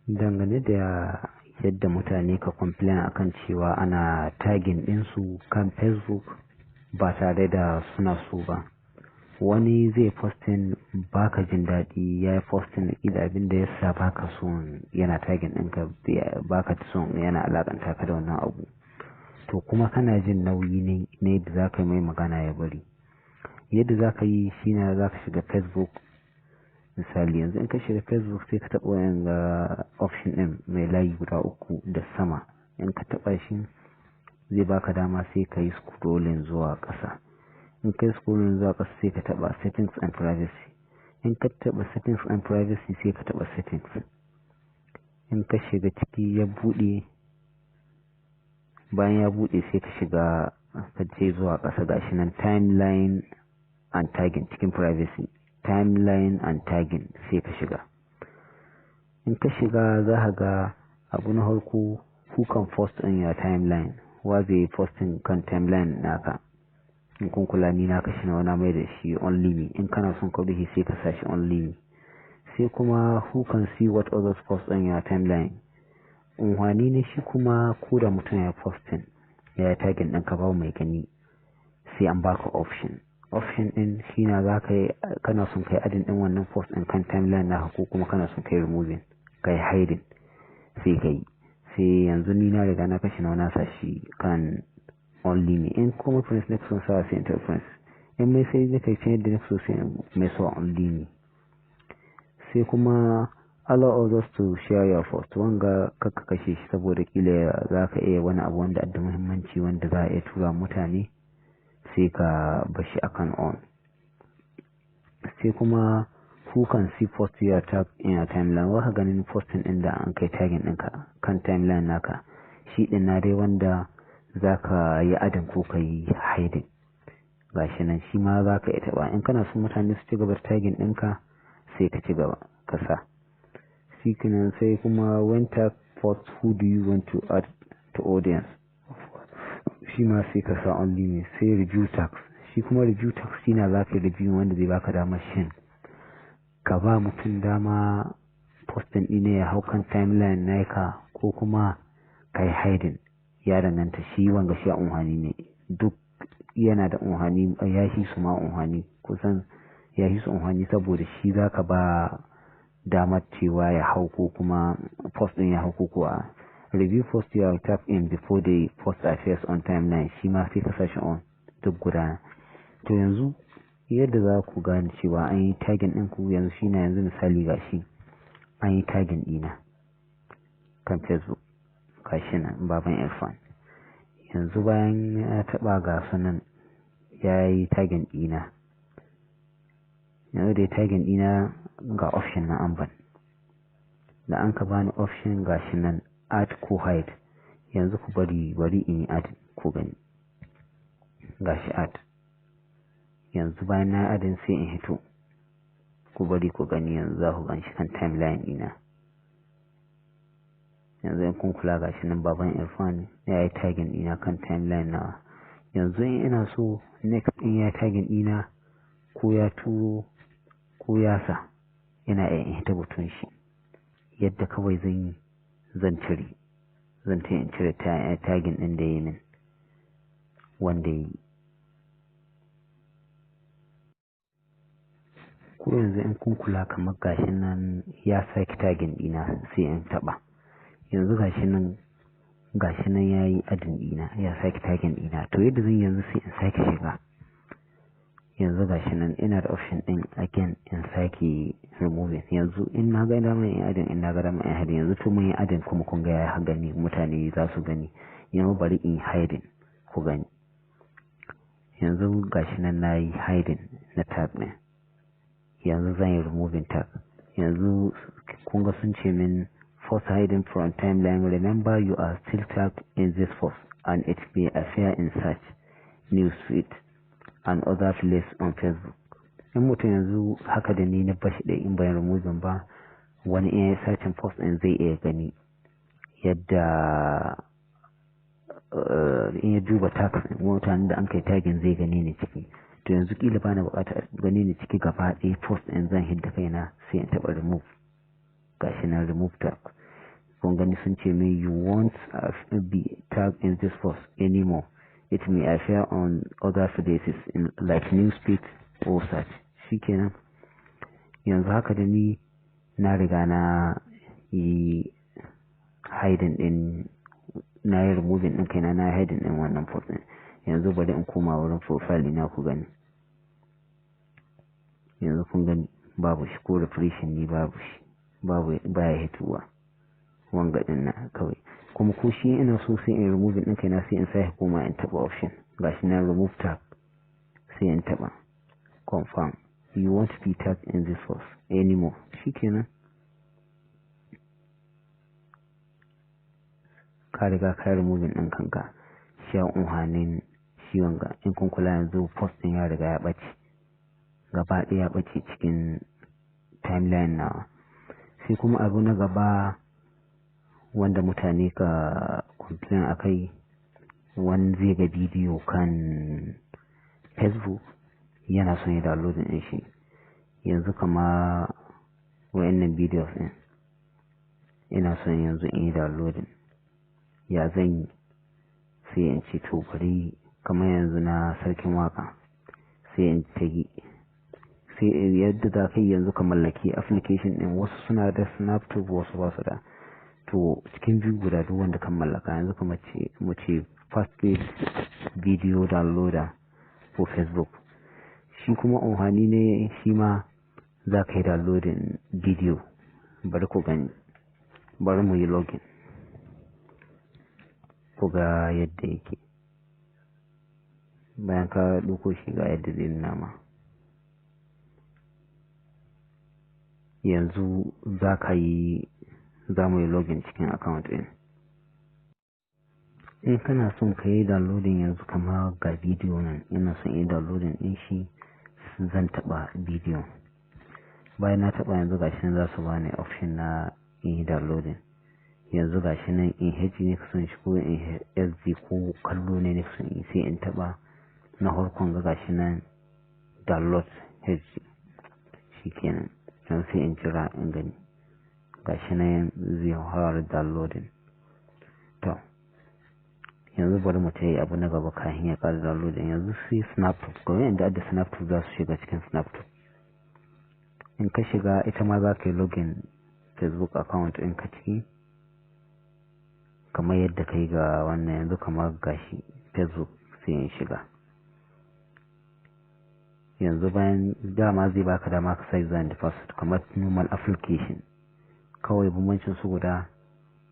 Dangane da yadda mutane ka complain akan cewa ana tagging ɗinsu kan Facebook ba tare da suna so ba. Wani zai posting baka jin daɗi ya yi posting, ƙila abin da ya sa baka son yana tagging ɗinka, baka son yana alaƙanta ka da wannan abu. To kuma kana jin nauyi ne yadda za ka yi mai magana ya bari. Yadda za ka yi shine za ka shiga Facebook. Misali, yanzu in ka shiga Facebook, sai ka taɓa wayan ga option ɗin mai layi guda uku da sama. In ka taɓa shi, zai baka dama sai ka yi scrolling zuwa ƙasa. In ka yi scrolling zuwa ƙasa, sai ka taɓa Settings and Privacy. In ka taɓa Settings and Privacy, sai ka taɓa Settings. In ka shiga ciki ya buɗe, bayan ya buɗe, sai ka shiga, ka je zuwa ƙasa, gashi nan Timeline and Tagging cikin Privacy. Timeline and Tagging, sai ka shiga. In ka shiga, za ka ga abu na farko, Who can post on your timeline? Wa zai yi posting kan timeline naka? In kun kula, ni na kashe nawa, na mai da shi only me. In kana son ka rufe, sai ka sa shi only me. Sai kuma Who can see what others post on your timeline? Unhwani ne shi kuma, ko da mutum ya posting ya yi tagging ɗinka, babu mai gani sai an baka option. Option ɗin shi na za ka yi kana son kai adding ɗin wannan post ɗin kan timeline naka, ko kuma kana son kai removing, kai hiding, sai ka yi. Sai yanzu ni na riga na kashe nawa, na sa shi kan only me. In kuma friends na son sa, sai in taɓa friends. In mai sai na kai can yadda na so, sai mai so only me. Sai kuma Allow others to share your post. Wanga kakka kashe shi, saboda kila za ka iya wani abu wanda da muhimmanci wanda za a iya tura mutane, sai ka bashi akan on. Sai kuma Who can see post you are tag in your timeline? Wa ka ganin posting ɗin da an kai tagging ɗinka kan timeline naka? Shi ɗin na dai wanda za ka yi adding ko ka yi hiding. Gashi nan, shi ma za ka iya taɓa. In kana son mutane su ci gaba da tagging ɗinka, sai ka ci gaba ka sa shi kenan. Sai kuma When tag post, who do you want to add to audience? Shi ma sai ka sa only me. Sai Review tags. Shi kuma review tags shi na za ka yi review, wanda zai baka damar shin ka ba mutum dama posting ɗin ya hau kan timeline naka ko kuma ka yi hiding, ya danganta. Shi wanga shi a unhani ne, duk yana da unhani, ya shi su ma unhani, kusan ya shi su unhani, saboda shi za ka ba damar cewa ya hau ko kuma post ɗin ya hau ko kuwa. Review post you are tag in before the post appears on timeline, shi ma sai ka sa shi on, duk guda. To yanzu yadda za ku gane cewa an yi tagging ɗin ku yanzu shi na yanzu, misali, gashi an yi tagging ɗina kan Facebook, gashi nan Baban Irfan. Yanzu bayan ya taɓa, ga sunan ya yi tagging ɗina. Yanzu da ya tagging ɗina, ga option na an ban, da an ka bani option, gashi nan add ko hide. Yanzu ku bari, bari in yi add ku gani. Gashi add. Yanzu bayan na adding, sai in hito, ku bari ku gani. Yanzu za ku gan shi kan timeline ɗina. Yanzu in kun kula, gashi nan Baban Irfan ya yi tagging ɗina kan timeline nawa. Yanzu in ina so, next in ya tagging ɗina, ko ya turo ko ya sa, ina iya in hita batun shi. Yadda kawai zan yi, zan cire, zan ta in cire tagging ɗin da ya min wanda ya yi. Ko yanzu in kun kula, kamar gashi nan ya sake tagging ɗina, sai in taɓa. Yanzu gashi nan ya yi adding ɗina, ya sake tagging ɗina. To yadda zan yanzu, sai in sake shiga. Yanzu gashi nan ina da option ɗin again in sake removing. Yanzu in na ga dama in adding, in na ga dama in hiding. Yanzu to mun yi adding, kuma kun ga ya gani, mutane za su gani. Yanzu bari in hiding ku gani. Yanzu gashi nan na yi hiding na tag ɗin. Yanzu zan yi removing tag. Yanzu kun ga sun ce min, "Post hiding from timeline. Remember, you are still tagged in this post and it may appear in search, newsfeed and other place on Facebook." In mutum yanzu haka da ni na bashi da in bayan removing ba, wani in ya searching post ɗin zai iya gani yadda in ya duba tag, mutanen da an kai tagging zai gani ne ciki. To yanzu kila bana buƙatar gani ne ciki gaba ɗaya post ɗin, zan hidda kaina, sai in taɓa remove. Gashi na remove tag. Kun gani sun ce min you won't be tagged in this post anymore. It may appear on other places in like newsfeed or search. Shikenan, yanzu haka da ni na riga na yi hiding din, na yi removing din kaina, na hiding din wannan post din. Yanzu bari in koma wurin profile na ku gani. Yanzu kun gani babu shi, ko refreshing ne babu shi, babu, baya hituwa wanga din na kawai. Kuma ko shi ina so sai in removing din kaina, sai in sake koma in taba option, gashi na remove tag, sai in taba confirm, you won't be tagged in this post anymore. Shikenan, ka riga ka removing din kanka. Shi unhanin shi wanga. In kun kula, yanzu post din ya riga ya bace gaba ɗaya, ya bace cikin timeline nawa. Sai kuma abu na gaba wanda mutane ka complain akai, wani zai ga bidiyo kan Facebook yana son ya downloading din shi. Yanzu kama wayannan videos din ina son yanzu in yi downloading, ya zan yi? Sai in ce to bari kamar yanzu na Sarkin Waka, sai in tagi, sai yadda za ka yi yanzu ka mallaki application din. Wasu suna da SnapTube, wasu ba su da. To cikin biyu guda duk wanda kan mallaka, yanzu kamar ce mu ce Fastbit Video Downloader for Facebook, shi kuma amfani ne, shi ma za ka yi downloading video. Bari ku gani, bari mu yi login ku ga yadda yake. Bayan ka ɗauko shi, ga yadda zai nuna ma. Yanzu za ka yi, za mu yi login cikin account ɗin. In kana son ka yi downloading, yanzu kamar ga bidiyo nan ina son yi downloading ɗin shi, zan taɓa bidiyon. Bayan na taɓa, yanzu gashi nan za su bani option na in yi downloading. Yanzu gashi nan in HD ne son shi ko in SD ko kallo ne son yi, sai in taɓa na farkon, ga gashi nan download HD. Shikenan, yanzu sai in jira in gani, gashi nan zai fara downloading. To yanzu bari mu tayi abu na gaba kafin ya ƙara downloading. Yanzu sai SnapTube. Ga wanda da SnapTube za su shiga cikin SnapTube. In ka shiga, ita ma za ka yi login Facebook account in ka ciki kamar yadda kai ga wannan. Yanzu kamar gashi Facebook, sai in shiga. Yanzu bayan dama zai baka dama ka sai username da password kamar normal application. Kawai bambancin su guda,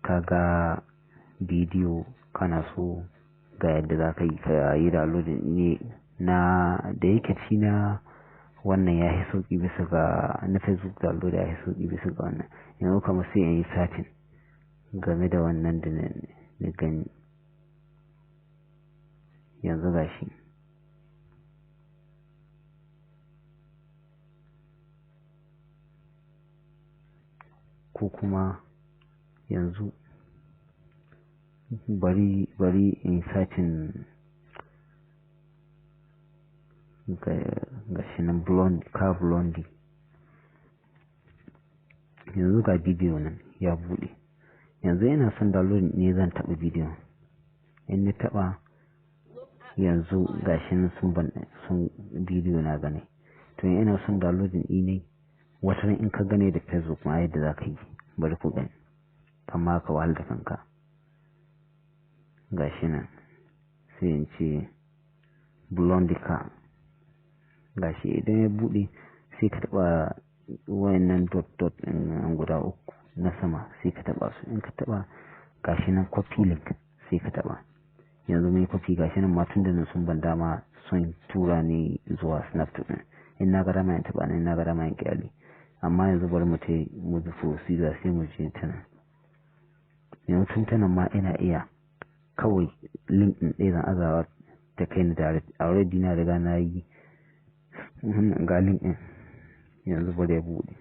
ka ga bidiyo kana so, ga yadda za ka yi ka yi downloading ne. Na da yake ci na wannan ya yi sauki bisa ga na Facebook, download ya yi sauki bisa ga wannan. Yanzu kamar sai in yi searching game da wannan da na gani. Yanzu gashi ko kuma yanzu bari in searching ga shi nan blonde car blondie. Yanzu ga bidiyo nan ya bude. Yanzu ina son download ne, zan taɓa bidiyon. In na taɓa, yanzu gashi nan sun ban sun bidiyo na gane. To ina son downloading ne, wata in ka gane da Facebook ma yadda za ka yi, bari ku gani, amma ka wahal da kanka. Gashi nan sai in ce blondie car. Gashi idan ya bude, sai ka taba wayannan dot dot ɗin guda uku na sama, sai ka taba su. In ka taba, gashi nan copy link, sai ka taba. Yanzu mai copy, gashi nan ma tun da nan sun ban dama sun tura ni zuwa Snapchat din. In na ga dama in taba nan, na ga dama in kyale. Amma yanzu bari mu tai mu bi procedure, sai mu je ta nan. Yanzu tun ta nan ma ina iya kawai link ɗin ɗaya zan azawa ta kai ni direct. Already na riga na yi, ga link ɗin. Yanzu bari ya buɗe.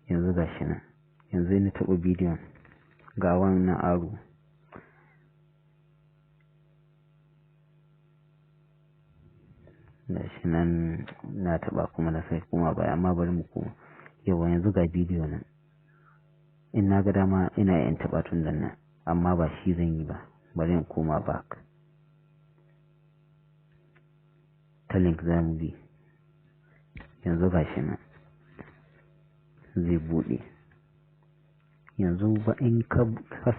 Yanzu ga shi nan, yanzu na taɓa bidiyon, ga wannan arrow. Ga shi nan na taɓa kuma na sai kuma baya, amma bari mu koma. Yawa, yanzu ga bidiyo nan. In na ga dama ina yin taɓa tun da nan, amma ba shi zan yi ba. Bari in koma back. Ta link za mu bi. Yanzu gashi nan zai buɗe. Yanzu ba in ka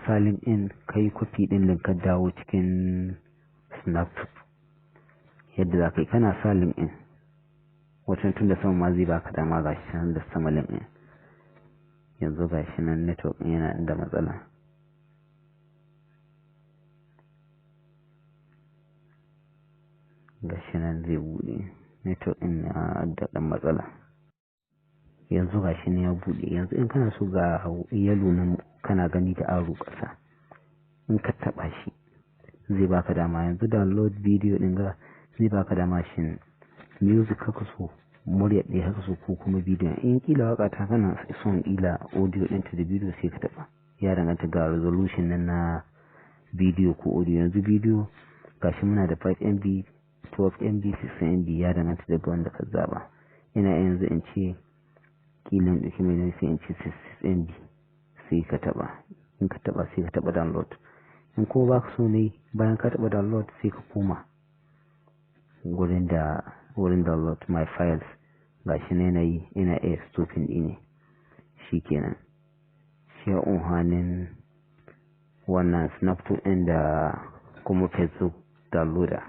sa link ɗin, ka yi copy ɗin link, ka dawo cikin Snaptube, yadda za ka yi, kana sa link ɗin watan tun da sama ma zai baka dama. Gashi nan da sama link ɗin. Yanzu gashi nan network ɗin yana da matsala. Gashi nan zai buɗe, network ɗin na da ɗan matsala. Yanzu gashi nan ya buɗe. Yanzu in kana so, ga yellow nan kana gani da arrow ƙasa, in ka taɓa shi zai baka dama. Yanzu download video ɗin ga zai baka dama, shin music kaka so, murya ɗaya haka so, ko kuma bidiyon. In kila waka ta kana son kila audio ɗinta da bidiyo, sai ka taɓa. Ya danganta, ga resolution nan na bidiyo ko audio. Yanzu bidiyo gashi muna da 5 MB, 12 MB, 16 MB, ya danganta daga wanda ka zaba. Ina yanzu in ce kila in ɗauki mai, sai in ce 6 MB, sai ka taɓa. In ka taɓa, sai ka taɓa download. In kuma ba ka so ne, bayan ka taɓa download sai ka koma wurin da wurin download my files. Gashi na yanayi ina iya stopping ɗi ne. Shikenan, shi unhanin wannan Snaptube ɗin da kuma Facebook downloader.